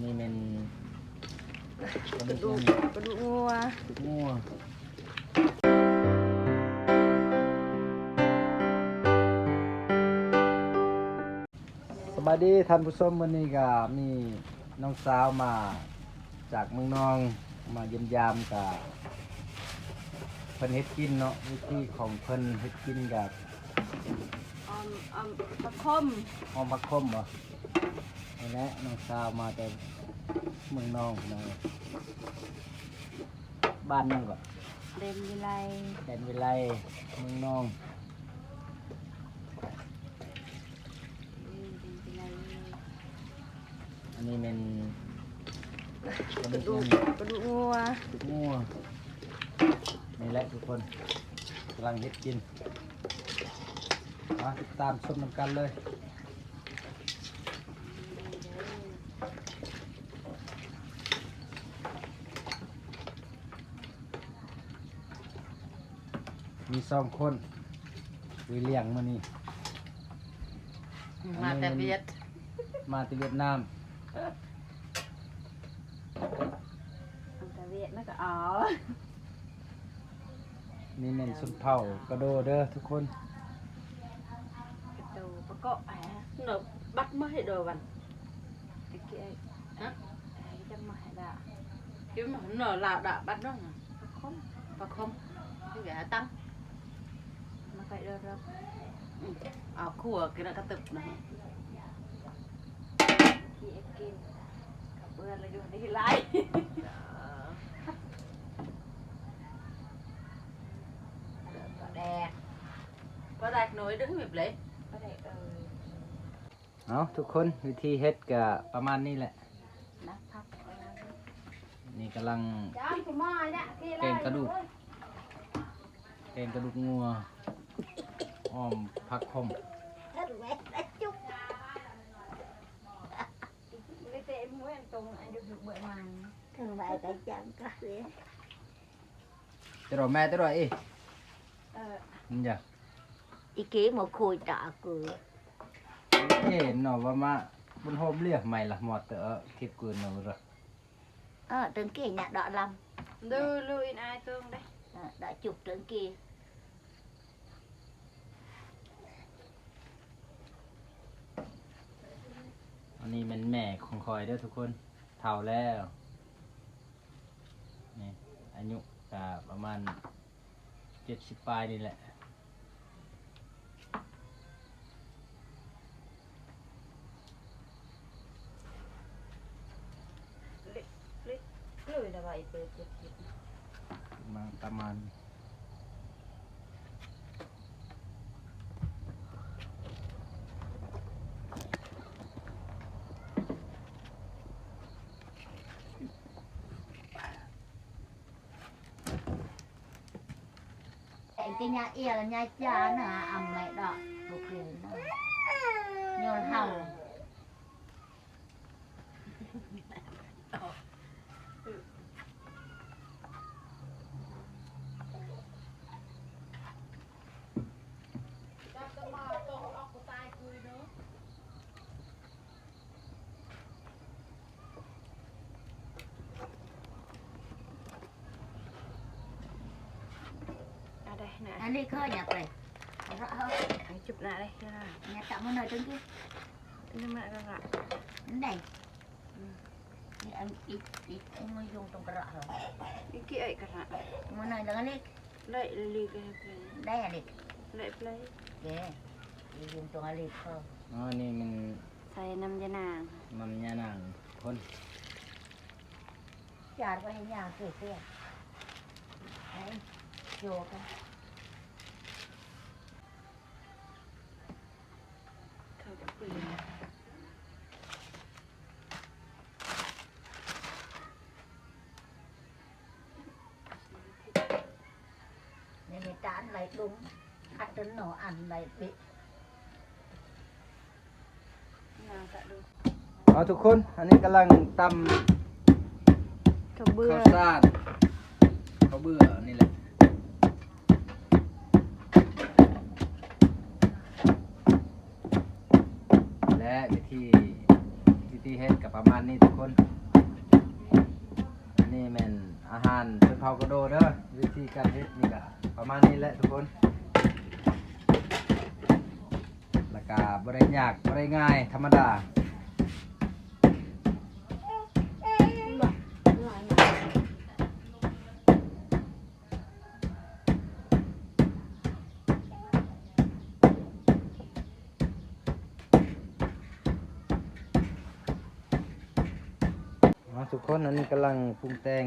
ນີ້ແມ່ນ ກະດູກ ກະດູກງົວ ກະດູກງົວ. ສະບາຍດີທ່ານຜູ້ຊົມ, ມື້ນີ້ກະມີນ້ອງສາວມາຈາກເມືອງນອງ ມາຢ້ຽມຢາມ ກະເພິ່ນເຮັດກິນເນາະ, ວິທີຂອງເພິ່ນເຮັດກິນກະ ອອມ ອອມຜັກຂົມ ອອມຜັກຂົມບໍ? ນີ້ແຫຼະ ນ້ອງສາວມາແຕ່ເມືອງນອງພີ່ນ້ອງເອີຍ. ບ້ານຫຍັງເກາະ? ແດນວິໄລ ແດນວິໄລ ເມືອງນອງ. ອັນນີ້ແມ່ນ ກະດູກ ກະດູກງົວ ກະດູກງົວ. ນີ້ແຫຼະທຸກຄົນ ກຳລັງເຮັດກິນ ມາຕິດຕາມຊົມນຳກັນເລີຍ. ມີສອງຄົນ ເວຍລ້ຽງມື້ນີ້ ມາແຕ່ຫວຽດ ມາແຕ່ຫວຽດນາມ ມາແຕ່ຫວຽດນາມກະເອົາ. ນີ້ແມ່ນຊົນເຜົ່າກະໂດເດີທຸກຄົນ. ກະໂດປະເກາະແຮ ເນາະ ບັດມາໃຫ້ໂດວັນ ຕະກີ້ ຮະ ຈະມາໃຫ້ດາ ກິນມາເນາະ ລາວດາບັດເນາະ ປະຄົມ ປະຄົມ ຄືແບບຕັງ ມາໄປເດີ ອືມ ເອົາຄົວກິນກະຕຶບນະ ກິນ ກິນ ກັບເພື່ອນລະຢູ່ນີ້ຫຼາຍ. ປາແດກ ປາແດກໜ້ອຍເດີ ແມ່ນເລີຍ ປາແດກ ເອີ ເອົາທຸກຄົນ ວິທີເຮັດກະປະມານນີ້ແຫຼະ ນະ ຜັກ ເອີ ນີ້ກຳລັງ ຈານ ແກງກະດູກ ແກງກະດູກງົວ ອ້ອມຜັກຂົມ. ເອີ ເອີ ເນາະ ວ່າມາບຸນໂຮມເລຍໃໝ່ລະ ມອດເຕີ ເກັບກືນເນາະ ເອີ ເຕີງກີ້ຍະດອກລຳ ດູລູອິນອາຍຕົງເດ້ ເອີ ດອກຈຸກເຕີງກີ້. ອັນນີ້ແມ່ນແມ່ຂອງຂ້ອຍເດີທຸກຄົນ ເຖົ້າແລ້ວ ນີ້ ອາຍຸກະປະມານເຈັດສິບປາຍນີ້ແຫຼະ. ເລີຍລະວ່າອີເປີເຈັດສິບ ມາປະມານ ເອັງກິນຍາເອຍ ຍາຈານະ ອຳໄມດອກ ໂອເຄນະ ຍອນເຮົາ. ອາໄດ້ນະ ອັນນີ້ເຄີຍຫຍັງໄປ ເອົາເອົາ ໃຫ້ຈຸບໜ້າໄດ້ ຍາຕະມາໜ້ອຍຈັ່ງຊີ້ ນີ້ມາລະລະ ໄດ້ ອືມ ນີ້ອັນອີກ ອີກ ມາຍົງຕົງກະລະ ອີກ ກະລະ ມາໜ້ອຍລະກະເລັກ ໄດ້ລີກ ໄດ້ເລັກ ໄດ້ເປລ ເກ ຢູ່ຕົງອາລີເຂົາ ອໍ ນີ້ມັນ ໃສ່ນ້ຳຍານາງ ນ້ຳຍານາງຄົນ ຈາດໄວ້ໃຫ້ຍ່າງເສຍ ໃຫ້ໂຈກັນ ເຂົາຈະປືນ. ໃນເມຕາອັນໄຫຼດຸງ ອັດຕົນໜໍອັນໄຫຼປິ ເອົາທຸກຄົນ ອັນນີ້ກຳລັງຕຳ ເຂົ້າເບືອ ເຂົ້າສານ ເຂົ້າເບືອນີ້ແຫຼະ. ແລະ ວິທີ ວິ ທີ່ເຮັດກໍປະມານນີ້ທຸກຄົນ. ອັນນີ້ແມ່ນອາຫານຊົນເຜົ່າກະໂດເດີ. ວິທີການເຮັດນີ້ກໍປະມານນີ້ແຫຼະທຸກຄົນ. ແລ້ວກໍບໍ່ໄດ້ຍາກ ບໍ່ໄດ້ງ່າຍ ທຳມະດາ. ເອົາ ທຸກຄົນ ອັນນີ້ກຳລັງປຸງແຕ່ງ.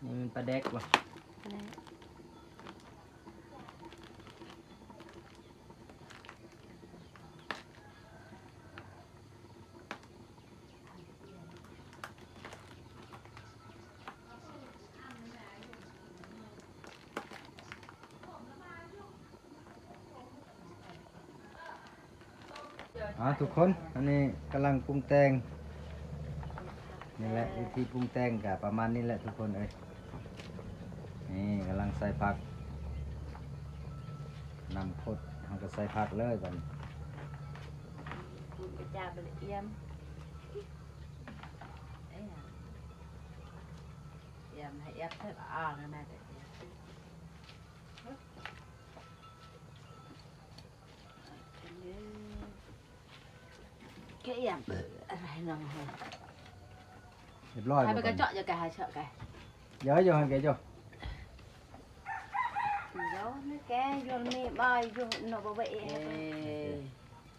ນີ້ມັນປາແດກບໍ່? ປາແດກ. ອ່າ ທຸກຄົນ ອັນນີ້ກຳລັງປຸງແຕ່ງ. ນີ້ແຫຼະ ວິທີປຸງແຕ່ງກໍປະມານນີ້ແຫຼະທຸກຄົນເອີຍ. ນີ້ກຳລັງໃສ່ຜັກ ນ້ຳຟົດ ເຮົາກໍໃສ່ຜັກເລີຍບັດນີ້. ປຸງກະຈາບລະອຽມ ອຽມໃຫ້ອຽມໃສ່ອ່າງນະແມ່. ກະອຽມ ອະໄລນ້ອງ ຮຽບຮ້ອຍ. ໃຫ້ໄປກະເຈາະ ຢ່າກະໃຫ້ເຈາະກະ ເຢີຍວຢູ່ຫັ້ນກະຢູ່ ເດີນະແກຢູ່ມີບາຍຢູ່ເນາະ ບໍ່ໄດ້ເອ.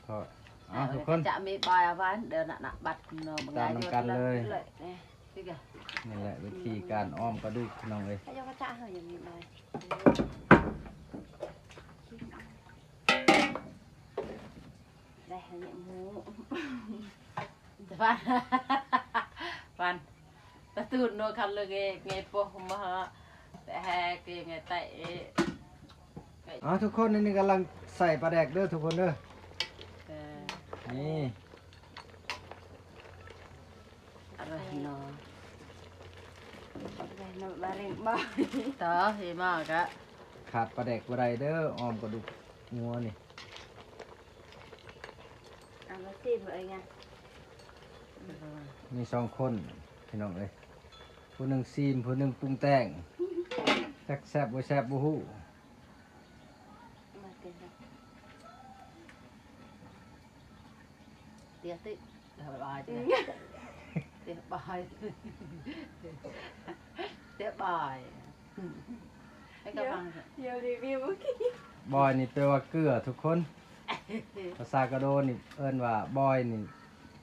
ເພາະ ເອົາ ທຸກຄົນ ຈະມີບາຍອາວານ ເດີນະ ບັດເນາະ ຕາມນຳກັນເລີຍ. ນີ້ແຫຼະວິທີການອ້ອມກະດູກ ພີ່ນ້ອງເອີຍ. ໄດ້ຫາຫຍັງໝູ ປານ ປານຕະຕູນໂນຄັນເລີເງ ເງໂປມາ ແຕ່ແຮເກເງໄຕເອ. ເອົາ ທຸກຄົນ ອັນນີ້ກຳລັງໃສ່ປາແດກເດີທຸກຄົນເດີ. ເອີ ນີ້ ອະໄລເນາະ ອະໄລເນາະ ບາເຣັງບາ ຕໍ່ເຮມາກະ ຂາດປາແດກບໍ່ໄດ້ເດີ ອ້ອມກະດູກງົວນີ້. ເອົາມາຊີມເບິ່ງ ມີສອງຄົນພີ່ນ້ອງເອີຍ ຜູ້ໜຶ່ງຊີມ ຜູ້ໜຶ່ງປຸງແຕ່ງ ຈັກແຊບບໍ່ແຊບບໍ່ຮູ້. ມາເຕັມ ເຕຍຕິ ບາຍ ເຕຍບາຍ ເຕຍບາຍ. ດຽວ ດຽວຣີວິວ ບອຍນີ້ແປວ່າເກືອທຸກຄົນ. ພາສາກະໂດນີ້ເອີ້ນວ່າບອຍນີ້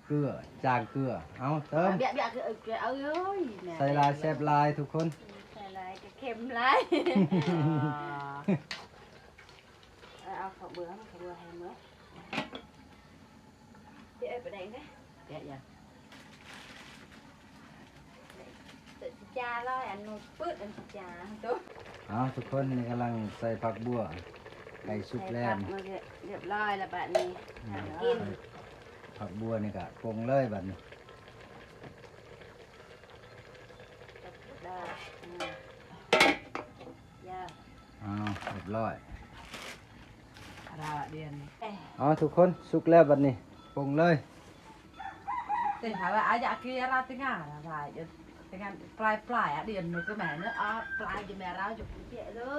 ເກືອ ຈາງເກືອ. ເອົາ ເຕີມ ບຽກ ບຽກ ເອີ ເອີ ເອີຍ ແມ່ ໃສ່ຫຼາຍແຊບຫຼາຍທຸກຄົນ ໃສ່ຫຼາຍກະເຄັມຫຼາຍ. ເອົາ ເອົາເຂົ້າເບືອ ເອົາເຂົ້າເບືອໃຫ້ເໝິດ ເດ ເອີ ປາແດກເດ້ ເດ ຢ່າ ເດີຊິຈາລອຍ ອັນນູດປຶດ ອັນຊິຈາໂຕ. ເອົາ ທຸກຄົນ ນີ້ກຳລັງໃສ່ຜັກບົ່ວ ໃກ້ສຸກແລ້ວ ໃສ່ຜັກມາຮຽບຮ້ອຍແລ້ວບາດນີ້ ອືມ ກິນ ໃສ່ຜັກບົ່ວນີ້ກະປົງເລີຍບາດນີ້ ໄດ້ ອືມ ຢ່າ ອ້າວ ຮຽບຮ້ອຍ. ເອົາ ທຸກຄົນ ສຸກແລ້ວບັດນີ້ ປົງເລີຍ. ເຕັມຫາວ່າອາຢາກກິນອາຣາຕິງາລະວ່າ ຕິງານປາຍໆ ອາດຽນມັນກະແມ່ນເນາະ ອາ ປາຍຢູ່ແມ່ລາວຢູ່ເປະເດີ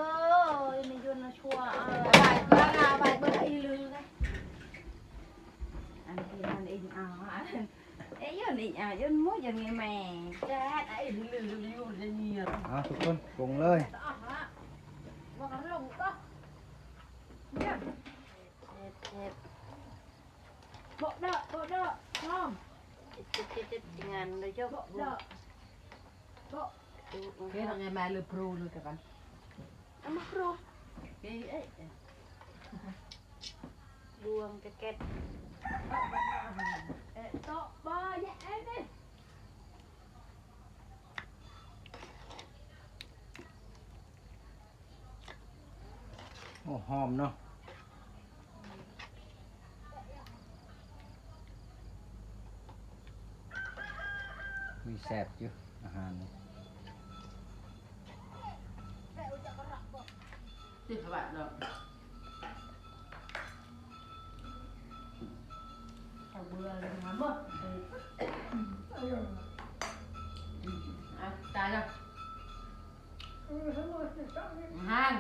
ມີຢູ່ນະຊົ່ວ ອາ ບາຍເບິດອີລື ອັນທີ່ມັນອີກ ອາ ເອຍ ຢູ່ນີ້ ອາ ຢູ່ໝູ່ຢູ່ນີ້ແມ່ ແຈກ ອາ ອີລືຢູ່ໃນນີ້. ເອົາ ທຸກຄົນ ປົງເລີຍ. ເຮັດ ເຮັດ ໂປະເດີ ໂປະເດີ ນ້ອງ ງານເລີຍເຈົ້າ. ເຮັດໃຫ້ແມ່ເລີຍໂພຣເລີຍກັນ. ເອົາມາໂພຣ. ເອີ ເອີ ເອີ. ລວງກະແກັດ. ເອະ ໂຕະ ບໍ່ ຢ່າ ເອະ ເອະ. ໂອ້ ຫອມເນາະ. ມີແຊບຢູ່ອາຫານນີ້. ຕິດຂະບາດດອກ. ເອົາເບື່ອເລີຍນະບໍ່. ອືມ ອືມ ອາ ຕາຍລະ. ຫັ້ນ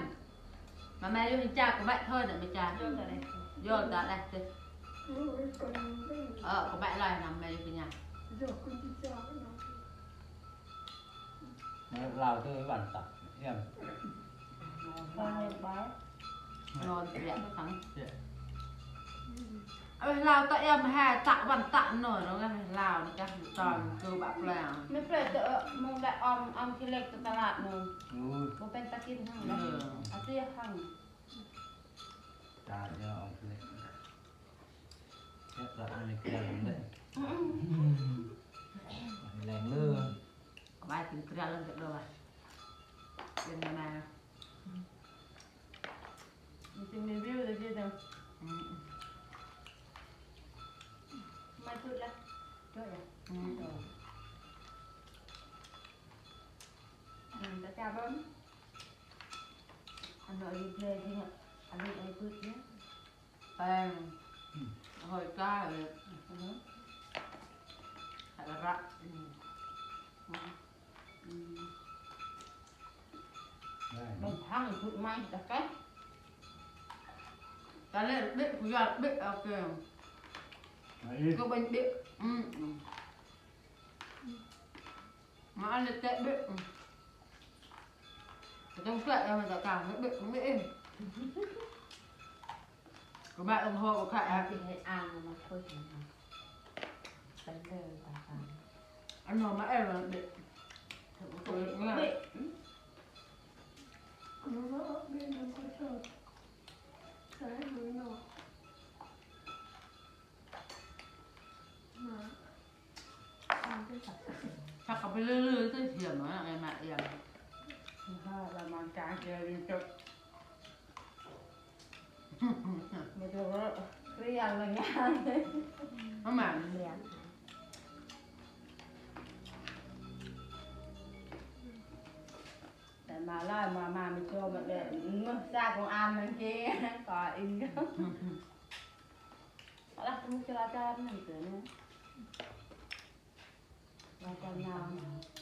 ມາແມ່ຢູ່ເປັນຈ້າກໍແວະເທີນນະແມ່ຈ້າ. ໂຍນຕາໄດ້ ໂຍນຕາໄດ້ເຕີ. ເອີ ກໍແວະລອຍນຳແມ່ຢູ່ເປັນຫຍັງ. ແມ່ລາວເດີວັນຕະ ອຽມ ນອນຢູ່ບ້ານ ນອນເສຍໄປສັງ ເສຍ. ເອີ ລາວຕະອຽມແຫ່ຕະວັນຕະໜ້ອຍເນາະ ລາວນີ້ກະຕອນຄືບັກແລ້ວ ແມ່ເປດເອີ ມອງໄດ້ອອມ ອອມຂີ້ເຫຼັກຕະຫຼາດໜຶ່ງ. ໂອ້ຍ ບໍ່ເປັນຕາກິນຫັ້ນ ເອີ ອາເຊຍຫັ້ນ ຕາຍແລ້ວ ອອມຂີ້ເຫຼັກ ແຊບລະ ອັນນີ້ແກງເດ້ ແລງເລີຍ. ໄປກິນເກືອລະຈັກເດີວ່າ ເປັນມາ ມີສິ່ງຣີວິວເລີຍເດີ. ອືມ ໄມ່ພືດລະ ເຈົ້າ ອືມ ອືມ ຕາຈາເບິ່ງ ອັນນັ້ນອີກເລີຍ ອັນນີ້ໄອ້ພືດເນາະ. ແປ້ງ ອືມ ຫອຍກ້າເລີຍ ອືຮຶ ໄຂ່ລະ ອືມ ອືມ ອືມ ໄດ້ ເບິ່ງທາງພຸດໃໝ່ຕະກະ ຕາເລັກເບັກ ຜູ້ໃຫຍ່ເບັກ ເອົາແກງ ມາອີກ ກໍເປັນເບັກ ອືມ ອືມ ມາອັນເລັກແຕະເບັກ ອືມ ບໍ່ຕ້ອງແຕະ ເອົາມາຕະກາງເບັກ ເບັກເອງ. ກໍແມ່ນເອີ ບໍ່ຄ່ອຍ ຊິໃຫ້ອ່ານມາຄຸຍກັນ ໄປເລີຍຕາຕາ ອັນນັ້ນມາແອວເດັກ ເດັກ ເດັກ ເດັກ ມາ ພັກເຂົ້າໄປເລື້ອຍໆ ຈະສຽມນະ ໄອ້ມາອຽງ ລະມາກາງແກງຈົບ ມາເດີ ເລື່ອງລະຍາມ ປະມານນີ້ ແຕ່ມາຫຼາຍ ມາ ມາມີໂຈມາແບບ ມື້ຊາກອານມັນເກ ກໍອີກ ລະ ມີຈະລາຈອນນັ້ນເກີນ ລາຈອນຍາວ.